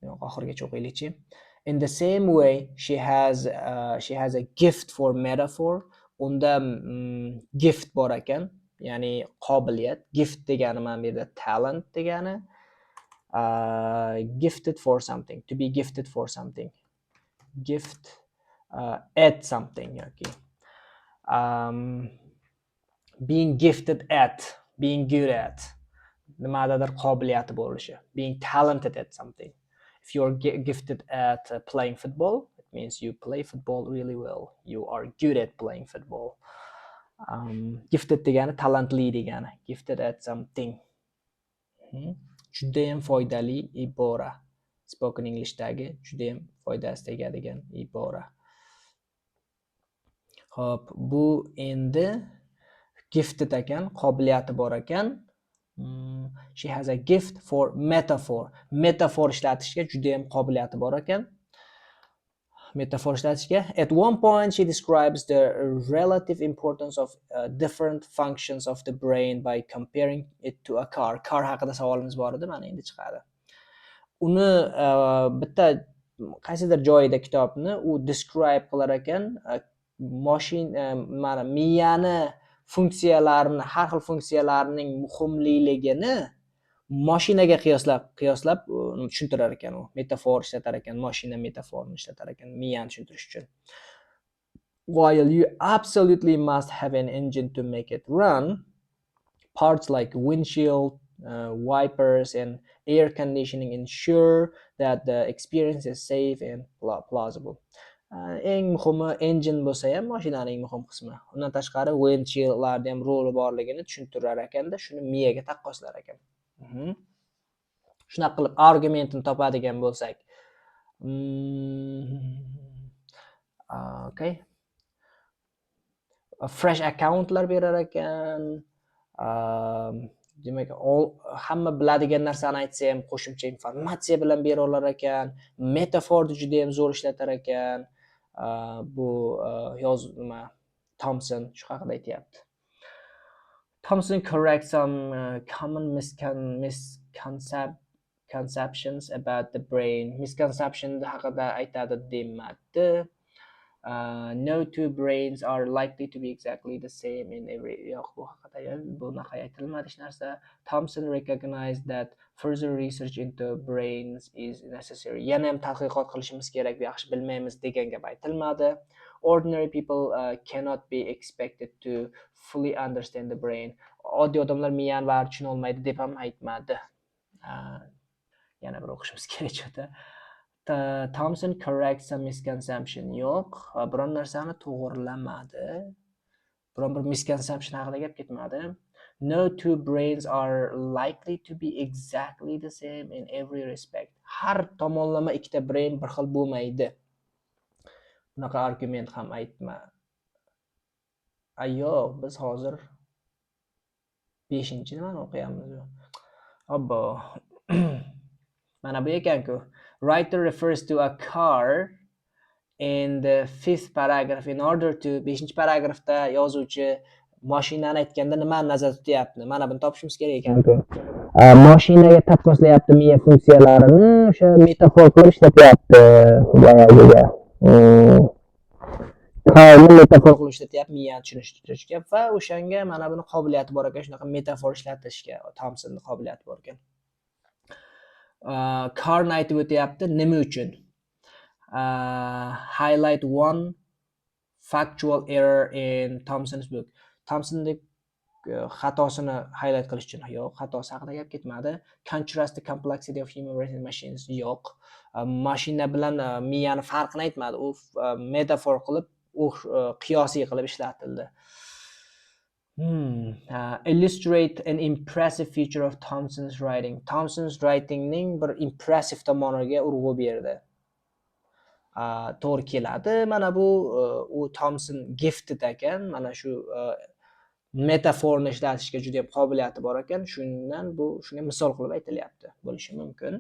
Yo'q, oxirigacha o'qiylikchi. In the same way, she has a gift for metaphor. Unda gift bor ekan, ya'ni qobiliyat. Gift degani mana bu yerda talent degani. Gifted for something, to be gifted for something. Gift at something yoki being gifted at, being good at. Nimadadir qobiliyati bo'lishi. Being talented at something. If you're gifted at playing football, it means you play football really well. You are good at playing football. Gifted degani talantli degani. Gifted at something. Judayam foydali ibora. Spoken Englishdagi judayam foydasi tegadigan ibora. Xo'p, bu endi gifted ekan, qobiliyati bor ekan. She has a gift for metaphor. Metafor ishlatishga judayam qobiliyati bor ekan. Metafor ishlatishga. At one point she describes the relative importance of different functions of the brain by comparing it to a car. Car haqida savolimiz bor edi, mana endi chiqadi. Uni bitta qaysidir joyida kitobni u describe qilar ekan, moshin mana miyani funksiyalarini, har xil funksiyalarining muhimliligini moshinaga qiyoslab tushuntirar ekan u. Metafor ishlatar ekan, moshina metaforini ishlatar ekan miyani tushuntirish uchun. While you absolutely must have an engine to make it run, parts like windshield wipers and air conditioning ensure that the experience is safe and plausible. Eng muhimi engine bo'lsa ham mashinaning muhim qismi. Undan tashqari windshieldlarda ham roli borligini tushuntirar ekanda, shuni miyaga taqqoslar ekan. Shunaqa qilib argumentini topadigan bo'lsak. Okay. Fresh accountlar berar ekan. Demak, hamma biladigan narsani aytsa ham, qo'shimcha informatsiya bilan bera olar ekan. Metaforni judayam zo'r ishlatar ekan. Bu yoz nima, Thompson shu haqida aytyapti. Thompson corrects some common misconceptions about the brain. Misconception haqida aytadi demadi. No two brains are likely to be exactly the same in every. Yo'q, bu haqida bunaqa aytilmadi hech narsa. Thompson recognized that further research into brains is necessary. Yana ham tadqiqot qilishimiz kerak, yaxshi bilmaymiz degan gap aytilmadi. Ordinary people cannot be expected to fully understand the brain. Oddiy odamlar miyani baribir tushuna olmaydi deb ham aytmadi. Yana bir o'qishimiz kerak juda. Thompson corrects some misconception. Yo'q, biron narsani to'g'rilamadi. Biron bir misconception haqida gap ketmadi. No two brains are likely to be exactly the same in every respect. Har tomonlama ikkita brain bir xil bo'lmaydi. Bunaqa argument ham aytma. A, yo'q, biz hozir 5 nimani o'qiyapmiz? Obbo. Mana bu ekan-ku. Writer refers to a car in the fifth paragraph in order to. 5 paragrafda yozuvchi mashinani aytganda nimani nazarda tutyapti? Mana buni topishimiz kerak ekan-ku. Mashinaga taqqoslayapti miya funksiyalarini, o'sha metafor qilib ishlatyapti boyagiga. Carni metafor qilib ishlatyapti miyani tushunishga va o'shanga mana buni qobiliyati bor ekan, shunaqa metafor ishlatishga Thompsonni qobiliyati bor ekan. Carni aytib o'tyapti, nima uchun? Highlight one factual error in Thompson's book. Thompsonning xatosini highlight qilish uchun. Yo'q, xatosi haqida gap ketmadi. Contrast the complexity of human brains and machines. Yo'q. Mashina bilan miyani farqini aytmadi. U metafor qilib, u qiyosiy qilib ishlatildi. Illustrate an impressive feature of Thompson's writing. Thompson's writingning bir impressive tomoniga urg'u berdi. To'g'ri keladi. Mana bu u Thompson gifted ekan. Mana shu metaforni ishlatishga juda ham qobiliyati bor ekan. Shundan bu shunga misol qilib aytilyapti. Bo'lishi mumkin.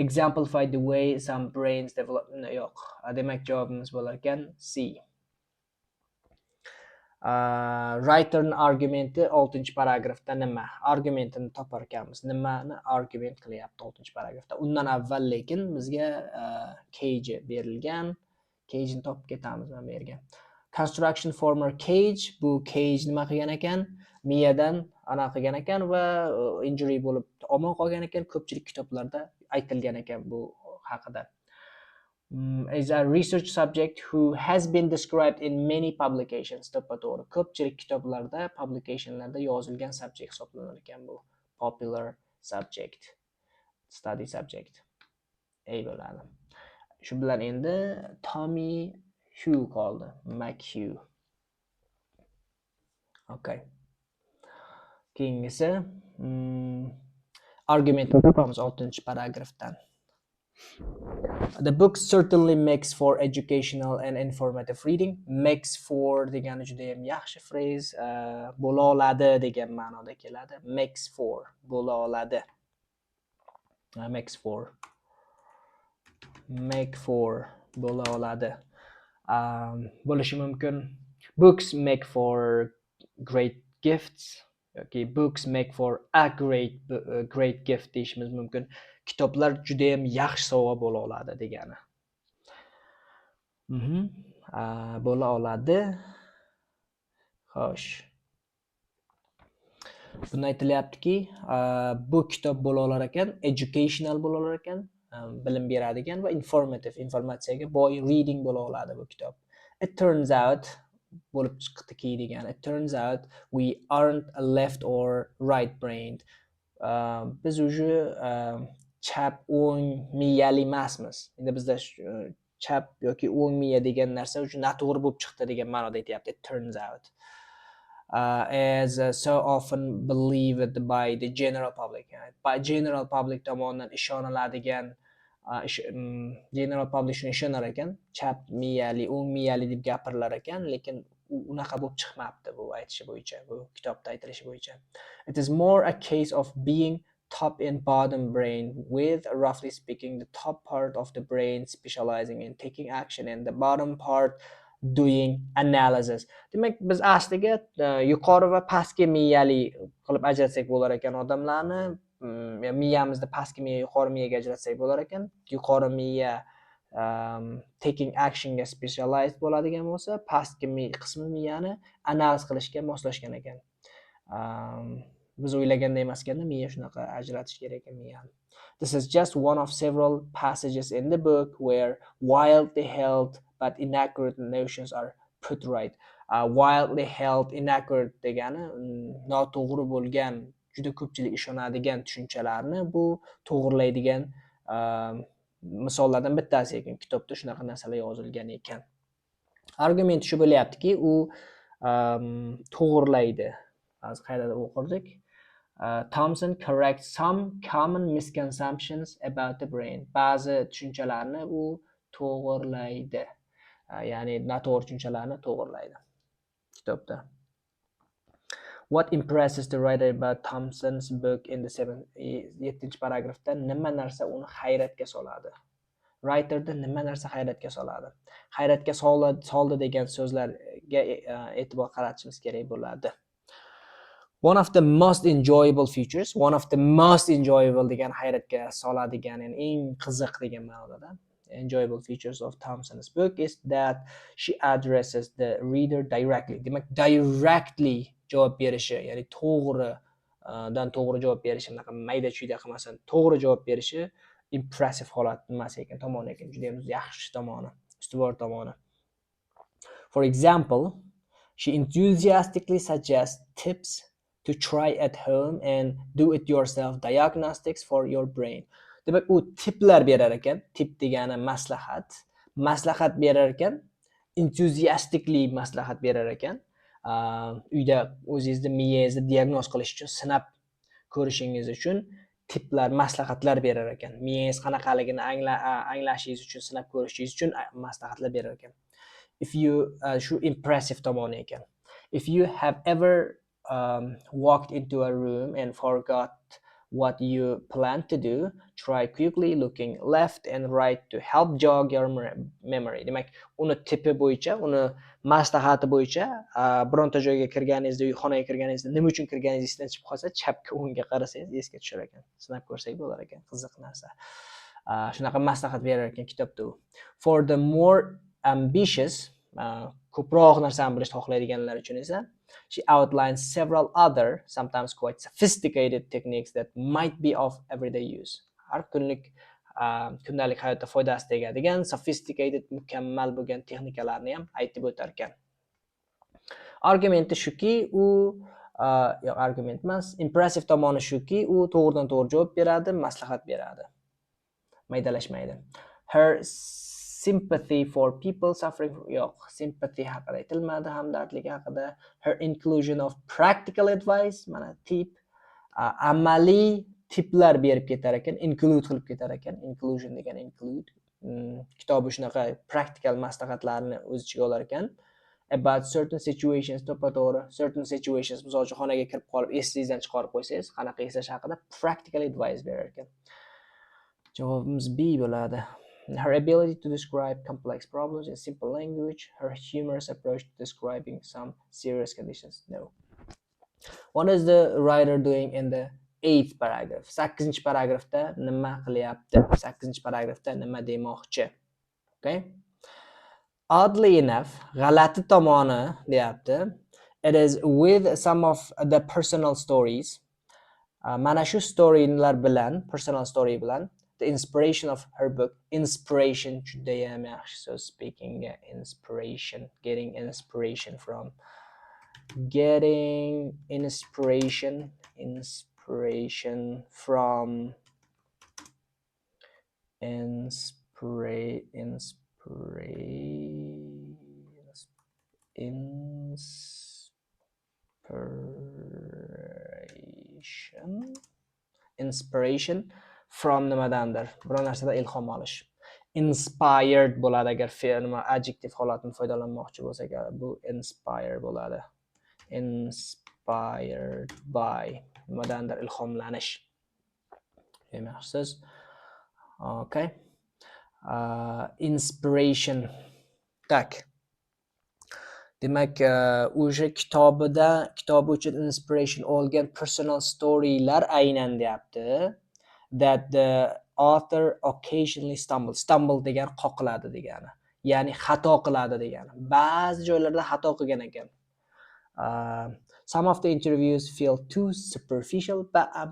Exemplify the way some brains develop. Yo'q. Demak, javobimiz bo'lar ekan C. Writerning argumenti 6-paragrafda nima? Argumentini topar ekanmiz. Nimani argument qilyapti 6-paragrafda? Undan avval lekin bizga cage berilgan. Cage'ni topib ketamiz mana bu yerga. Construction former Cage, bu Cage nima qilgan ekan? Miyadan ana qilgan ekan va injury bo'lib omon qolgan ekan. Ko'pchilik kitoblarda aytilgan ekan bu haqida. Is a research subject who has been described in many publications. To'ppa-to'g'ri. Ko'pchilik kitoblarda, publicationlarda yozilgan subject hisoblanar ekan bu. Popular subject. Study subject. A bo'ladi. Shu bilan endi Tommy Hugh qoldi. McHugh. Okay. Keyingisi, argumentni topamiz 6-paragrafdan. The book certainly makes for educational and informative reading. Makes for degani juda ham yaxshi phrase, bo'la oladi degan ma'noda keladi. Makes for, bo'la oladi. Makes for. Make for, bo'la oladi. Bo'lishi mumkin. Books make for great gifts yoki books make for a great gift deyishimiz mumkin. Kitoblar juda ham yaxshi sovg'a bo'la oladi degani. Bo'la oladi. Xo'sh. Bunda aytilyaptiki, bu kitob bo'la olar ekan, educational bo'la olar ekan, bilim beradigan va informative, informatsiyaga boy reading bo'la oladi bu kitob. It turns out, bo'lib chiqdiki degani. It turns out we aren't a left or right brained. Biz уже chap o'ng miyali emasmiz. Endi bizda chap yoki o'ng miya degan narsa уже noto'g'ri bo'lib chiqdi degan ma'noda aytyapti. It turns out. As so often believed by the general public. Yani, by general public tomonidan ishoniladigan General public shunga ishonar ekan, chap miyali, o'ng miyali deb gapirilar ekan, lekin u unaqa bo'lib chiqmabdi bu aytishi bo'yicha, bu kitobda aytilishi bo'yicha. It is more a case of being top and bottom brain, with, roughly speaking, the top part of the brain specializing in taking action and the bottom part doing analysis. Demak, biz asliga yuqori va pastki miyali qilib ajratsak bo'lar ekan odamlarni. Miyamizni pastki miya, yuqori miyaga ajratsak bo'lar ekan. Yuqori miya taking actionga specialized bo'ladigan bo'lsa, pastki qismi miyani analiz qilishga moslashgan ekan. Biz o'ylaganday emas ekanda, miya shunaqa ajratish kerak ekan miyani. This is just one of several passages in the book where widely held but inaccurate notions are put right. Widely held inaccurate degani noto'g'ri bo'lgan, juda ko'pchilik ishonadigan tushunchalarni bu to'g'rilaydigan misollardan bittasi ekan. Kitobda shunaqa narsalar yozilgan ekan. Argument shu bo'lyaptiki, u to'g'rilaydi. Hozir qayerda o'qirdik? Thompson corrects some common misconceptions about the brain. Ba'zi tushunchalarni u to'g'rilaydi. Ya'ni noto'g'ri tushunchalarni to'g'rilaydi kitobda. What impresses the writer about Thompson's book in the seven, yettinchi paragrafda nima narsa uni hayratga soladi? Writerda nima narsa hayratga soladi? Hayratga soldi degan so'zlarga e'tibor qaratishimiz kerak bo'ladi. One of the most enjoyable features, one of the most enjoyable degan hayratga soladigan, ya'ni eng qiziq degan ma'noda. Enjoyable features of Thompson's book is that she addresses the reader directly. Demak, directly javob berishi, ya'ni to'g'ri dan to'g'ri javob berishi, unaqa mayda chuyda qilmasdan to'g'ri javob berishi impressive holat nimasi ekan, tomoni ekan, juda ham yaxshi tomoni, ustuvor tomoni. For example, she enthusiastically suggests tips to try at home and do it yourself diagnostics for your brain. Demak, u tiplar berar ekan. Tip degani maslahat. Maslahat berar ekan, enthusiastically maslahat berar ekan. Uyda o'zingizni miyangizni diagnoz qilish uchun, sinab ko'rishingiz uchun tiplar, maslahatlar berar ekan. Miyangiz qanaqaligini anglashingiz uchun, sinab ko'rishingiz uchun maslahatlar berar ekan. If you shu impressive tomoni ekan. If you have ever walked into a room and forgot what you plan to do, try quickly looking left and right to help jog your memory. Demak, uni tipi bo'yicha, uni maslahati bo'yicha, bironta joyga kirganingizda, uy xonaga kirganingizda nima uchun kirganingiz esdan chiqib qolsa, chapga, o'ngga qarasangiz esga tushar ekan. Sinab ko'rsak bo'lar ekan, qiziq narsa. Shunaqa maslahat berar ekan kitobda u. For the more ambitious, ko'proq narsani bilishni xohlaydiganlar uchun esa, she outlines several other, sometimes quite sophisticated techniques that might be of everyday use. Har kunlik, kundalik hayotda foydasi tegadigan sophisticated, mukammal bo'lgan texnikalarni ham aytib o'tar ekan. Argumenti shuki, u yo'q, argument emas, impressive tomoni shuki, u to'g'ridan to'g'ri javob beradi, maslahat beradi. Maydalashmaydi. Her sympathy for people suffering, yo'q, sympathy haqida aytilmadi, hamdardligi haqida. Her inclusion of practical advice, mana tip, amaliy tiplar berib ketar ekan, include qilib ketar ekan. Inclusion degan include. Kitobi shunaqa practical maslahatlarni o'z ichiga olar ekan. About certain situations, to'ppa-to'g'ri certain situations, misol uchun, xonaga kirib qolib esingizdan chiqarib qo'ysangiz, qanaqa eslash haqida practical advice berar ekan. Javobimiz B bo'ladi. Her ability to describe complex problems in simple language, her humorous approach to describing some serious conditions. No. What is the writer doing in the eighth paragraph? Sakkizinchi paragrafda nima qilyapti? Sakkizinchi paragrafda nima demoqchi? Okay. Oddly enough, g'alati tomoni deyapti. It is with some of the personal stories. Mana shu storylar bilan, personal story bilan, the inspiration of her book, inspiration judayam yaxshi so'z speakingga, inspiration, getting inspiration from, getting inspiration, inspiration from, inspiration, inspiration. From nimadandir, biror narsadan ilhom olish. Inspired bo'ladi agar nima, adjektiv holatini foydalanmoqchi bo'lsak, bu inspire bo'ladi. Inspired by, nimadandir ilhomlanish. Yaxshi so'z. Okay. Inspiration. Так. Demak, o'sha kitobida, kitobi uchun inspiration olgan personal storylar aynan deyapti. That the author occasionally stumble. Stumble degani qoqiladi degani. Ya'ni xato qiladi degani. Ba'zi joylarda xato qilgan ekan. Some of the interviews feel too superficial.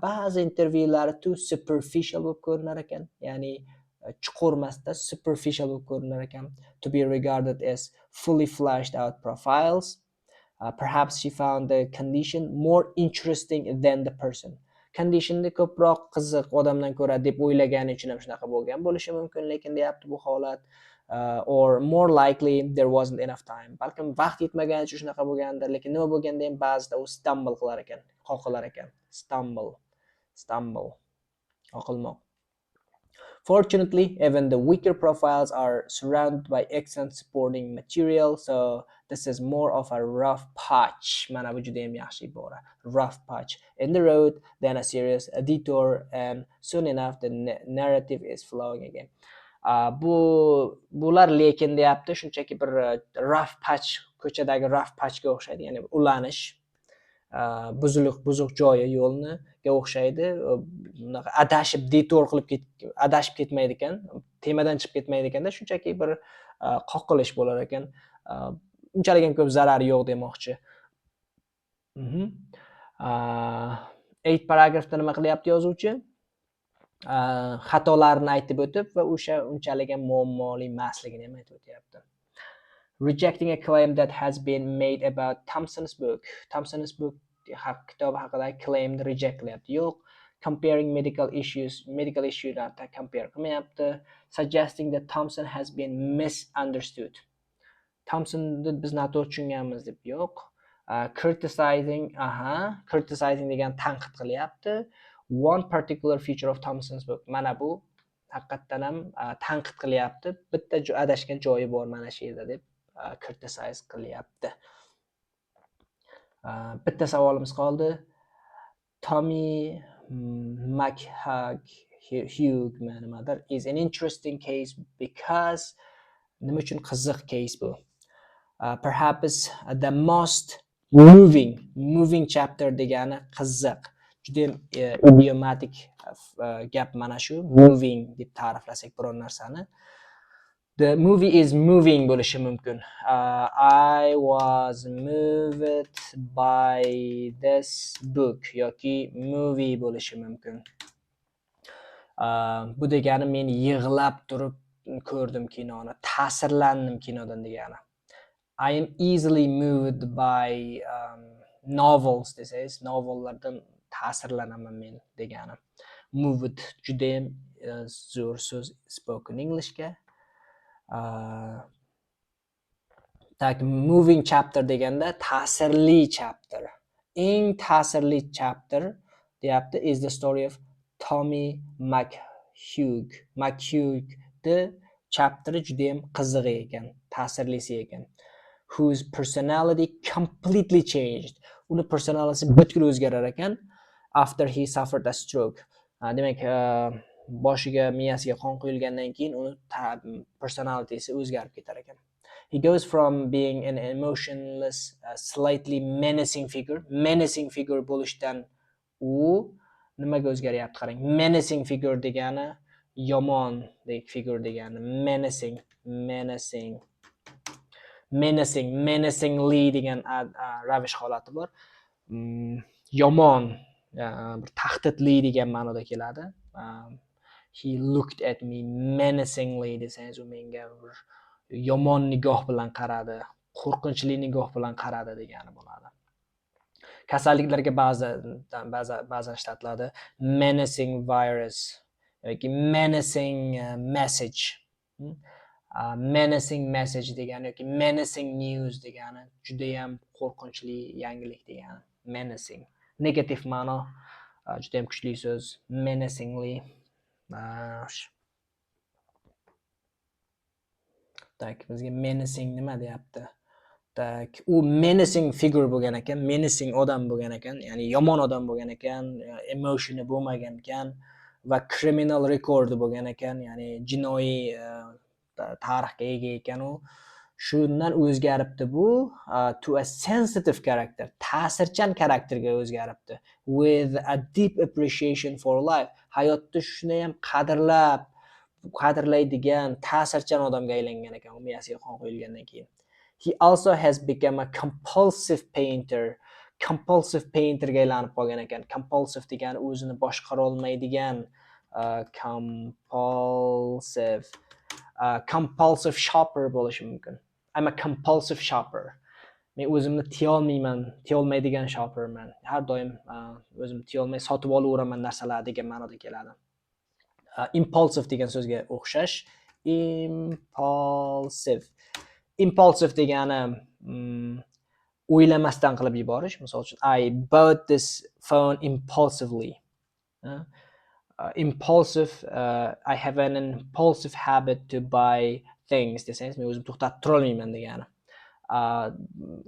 Ba'zi intervyulari too superficial bo'lib ko'rinar ekan. Ya'ni chuqur emasda, superficial bo'lib ko'rinar ekan. To be regarded as fully fleshed out profiles. Perhaps she found the condition more interesting than the person. Conditionni ko'proq qiziq odamdan ko'ra deb o'ylagani uchun ham shunaqa bo'lgan bo'lishi mumkin, lekin deyapti bu holat. Or more likely there wasn't enough time. Balkim vaqt yetmagani uchun shunaqa bo'lgandir, lekin nima bo'lganda ham ba'zida u stumble qilar ekan, qoqilar ekan. Stumble, stumble, qoqilmoq. Fortunately, even the weaker profiles are surrounded by excellent supporting material, so this is more of a rough patch. Mana bu juda ham yaxshi ibora. Rough patch in the road than a serious detour, and soon enough the narrative is flowing again. Bular lekin deyapti, shunchaki bir rough patch, ko'chadagi rough patchga o'xshaydi, ya'ni ulanish, buzuq buzuq joyi yo'lniga o'xshaydi. Bunaqa adashib, detour qilib adashib ketmaydi ekan, temadan chiqib ketmaydi ekanda, shunchaki bir qoqilish bo'lar ekan. Unchalik ham ko'p zarari yo'q demoqchi. Eight paragrafda nima qilyapti yozuvchi? Xatolarini aytib o'tib va o'sha unchalik ham muammoli emasligini ham aytib o'tyapti. Rejecting a claim that has been made about Thompson's book. Thompson's book haq kitobi haqidagi claimni reject qilyapti. Yo'q. Comparing medical issues, medical issuelarni compare qilmayapti. Suggesting that Thompson has been misunderstood. Thompsonni biz noto'g'ri tushunganmiz deb, yo'q. Criticizing, aha, criticizing degan tanqid qilyapti. One particular feature of Thompson's book. Mana bu haqiqatdan ham tanqid qilyapti. Bitta adashgan joyi bor mana shu yerda deb criticize qilyapti. Bitta savolimiz qoldi. Tommy McHugh nimadir is an interesting case because, nima uchun qiziq case bu? Perhaps the most moving, moving chapter degani qiziq. Judayam idiomatik gap mana shu, moving deb ta'riflasak biror narsani. The movie is moving bo'lishi mumkin. I was moved by this book yoki movie bo'lishi mumkin. Bu degani men yig'lab turib ko'rdim kinoni, ta'sirlandim kinodan degani. I am easily moved by novels desangiz, novellardan ta'sirlanaman men degani. Moved judayam zo'r so'z spoken Englishga. Так, moving chapter deganda ta'sirli chapter. Eng ta'sirli chapter deyapti is the story of Tommy McHugh. McHughni chapteri judayam qiziq ekan, ta'sirlisi ekan. Whose personality completely changed. Uni personality butkul o'zgarar ekan after he suffered a stroke. Demak, boshiga, miyasiga qon quyilgandan keyin uni personalitysi o'zgarib ketar ekan. He goes from being an emotionless, slightly menacing figure, menacing figure bo'lishdan u nimaga o'zgaryapti qarang. Menacing figure degani yomon figure degani. Menacing, menacing, menacing, menacingly degan ravish holati bor. Yomon, bir tahdidli degan ma'noda keladi. He looked at me menacingly desangiz, u menga bir yomon nigoh bilan qaradi, qo'rqinchli nigoh bilan qaradi degani bo'ladi. Kasalliklarga ba'zan ishlatiladi. Menacing virus yoki menacing message. Menacing message degani yoki menacing news degani judayam qo'rqinchli yangilik degani. Menacing. Negativ ma'no, judayam kuchli so'z. Menacingly. Так, bizga menacing nima deyapti? Так, u menacing figure bo'lgan ekan, menacing odam bo'lgan ekan, ya'ni yomon odam bo'lgan ekan, emotioni bo'lmagan ekan va criminal recordi bo'lgan ekan, ya'ni jinoiy tarixga ega ekan u. Shundan o'zgaribdi bu to a sensitive character, ta'sirchan karakterga o'zgaribdi. With a deep appreciation for life. Hayotni shunayam qadrlab, qadrlaydigan, ta'sirchan odamga aylangan ekan u miyasiga qon quyilgandan keyin. He also has become a compulsive painter. Compulsive painterga aylanib qolgan ekan. Compulsive degani o'zini boshqara olmaydigan, compulsive shopper bo'lishi mumkin. I'm a compulsive shopper. Men o'zimni tiyolmayman, tiyolmaydigan shopperman. Har doim o'zimni tiyolmay sotib olaveraman narsalar degan ma'noda keladi. Impulsive degan so'zga o'xshash. Impulsive. Impulsive degani o'ylamasdan qilib yuborish. Misol uchun, I bought this phone impulsively. Impulsive, I have an impulsive habit to buy things desangiz, men o'zim to'xtatib turolmayman degani.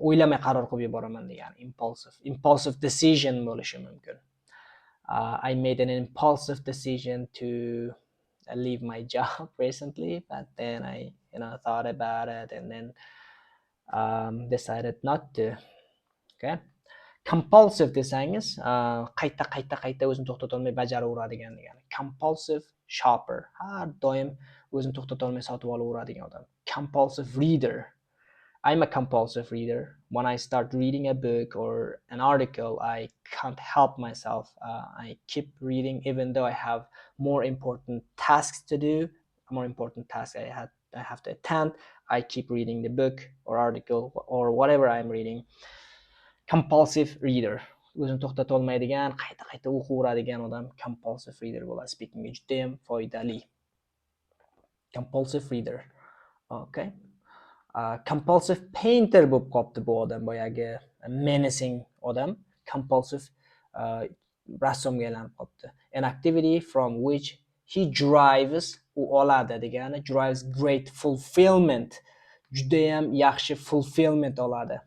O'ylamay qaror qilib yuboraman degani. Impulsive. Impulsive decision bo'lishi mumkin. I made an impulsive decision to leave my job recently, but then I thought about it and then decided not to. Okay. Compulsive desangiz, qayta qayta qayta o'zini to'xtatolmay bajaraveradigan degani. Compulsive shopper, har doim o'zini to'xtatolmay sotib olaveradigan odam. Compulsive reader. I'm a compulsive reader. When I start reading a book or an article, I can't help myself. I keep reading even though I have more important tasks to do, more important tasks I have to attend. I keep reading the book or article or whatever I'm reading. Compulsive reader. O'zini to'xtata olmaydigan, qayta qayta o'qiveradigan odam compulsive reader bo'ladi. Speakingga judayam foydali. Compulsive reader. Okay. Compulsive painter bo'lib qolibdi bu odam, boyagi menacing odam compulsive rassomga aylanib qolibdi. An activity from which he derives, u oladi degani, derives great fulfillment, judayam yaxshi fulfillment oladi.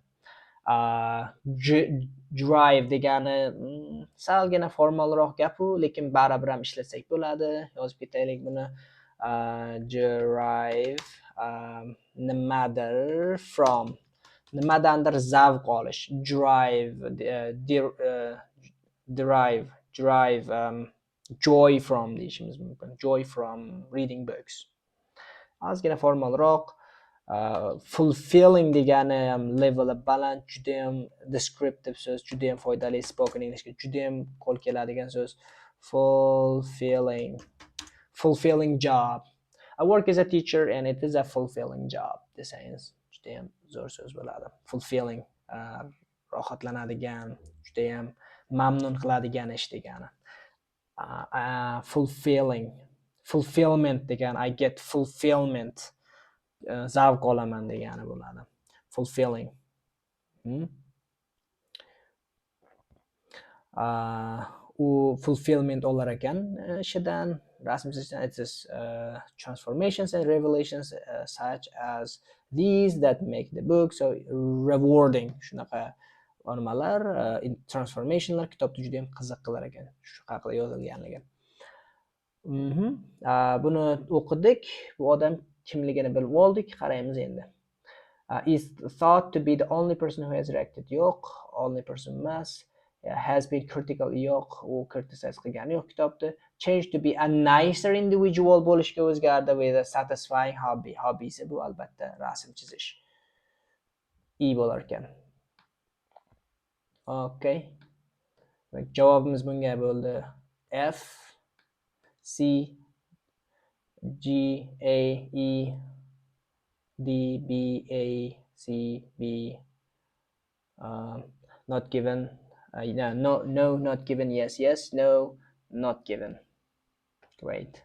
Derive degani salgina formalroq gap u, lekin baribir ham ishlatsak bo'ladi. Yozib ketaylik buni. Derive nimadir from, nimadandir zavq olish. Derive, derive, derive joy from deyishimiz mumkin. Joy from reading books. Ozgina formalroq. Fulfilling degani ham leveli baland, judayam descriptive so'z, judayam foydali, spoken Englishga judayam qo'l keladigan so'z. Fulfilling. Fulfilling job. I work as a teacher and it is a fulfilling job desangiz judayam zo'r so'z bo'ladi. Fulfilling, rohatlanadigan, judayam mamnun qiladigan ish degani. Fulfilling, fulfillment degani I get fulfillment, zavq olaman degani bo'ladi. Fulfilling. U fulfillment olar ekan ishidan, rasm chizishdan. It is transformations and revelations such as these that make the book so rewarding. Shunaqa nimalar, transformationlar kitobni juda ham qiziq qilar ekan, shu haqida yozilganligi. Buni o'qidik, bu odam kimligini bilib oldik, qaraymiz endi. Is thought to be the only person who has reacted. Yo'q, only person emas. Has been critical. Yo'q, u criticize qilgani yo'q kitobni. Change to be a nicer individual bo'lishga o'zgardi with a satisfying hobby. Hobbysi bu albatta rasm chizish. E bo'lar ekan. Okay. Demak, javobimiz bunga bo'ldi. F, C, G, A, E, D, B, A, C, B. Not given. No, no, no, not given. Yes, yes, no, not given. Great.